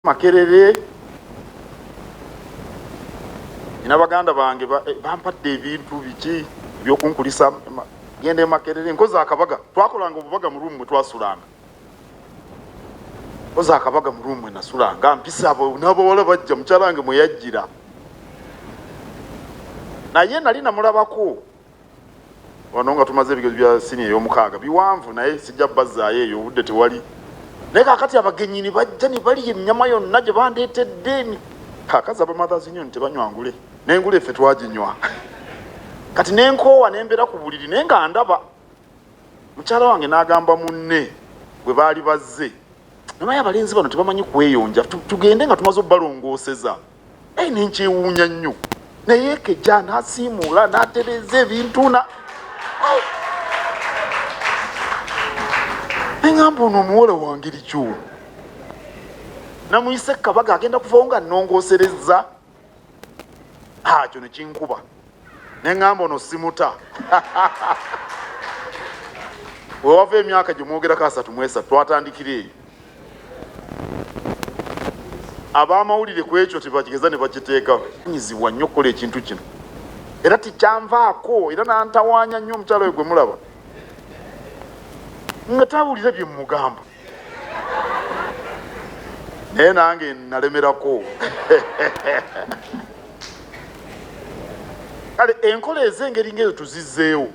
Makerere, nina baganda bange bampadde ebintu biki ebyokunkulisa. Genda e Makerere, nkoze akabaga. Twakolanga obubaga mu ruumu mwe twasulanga. Nkoze akabaga mu ruumu mwe nasulanga, mpisa abo n'abawala bajja, mukyala wange mwe yajjira, naye nali namulabako wano nga tumaze ebigezo bya siniya ey'omukaaga biwanvu, naye sijja bazzaayo eyo, obudde tewali. Naye kakati abagenyi ne bajja ne balya ennyama yonna gye bandeetedde. Kaakazi aba Mothers Union tebanywa ngule, n'engule ffe twaginywa. Kati nenkoowa, nembeera ku buliri, naye nga ndaba mukyala wange n'agamba munne bwe baali bazze, "Naye abalenzi bano tebamanyi kweyonja, tugende nga tumaze obbalongooseza." Naye nenkyewuunya nnyo, naye keja n'asiimuula n'atereeza ebintu na neŋamba, "Ono omuwala wangeri kyono namuyise kabaga agenda kuvawo nga nnongooserezza." Kyo ne kinkuba, neŋŋamba, "Ono simuta." Wewava emyaka gye mwogerako 33, twatandikira eyo. Ab'amawulire ku ekyo tebakigeza ne bakiteekawo. Nyizibwa nnyo okukola ekintu kino, era tikyanvaako, era nantawaanya nnyo omukyala oyo gwe mulaba nga tawulira bye mugamba, naye nange nalemerako. Kale enkola ez'engeri ngaezo tuzizzeewo.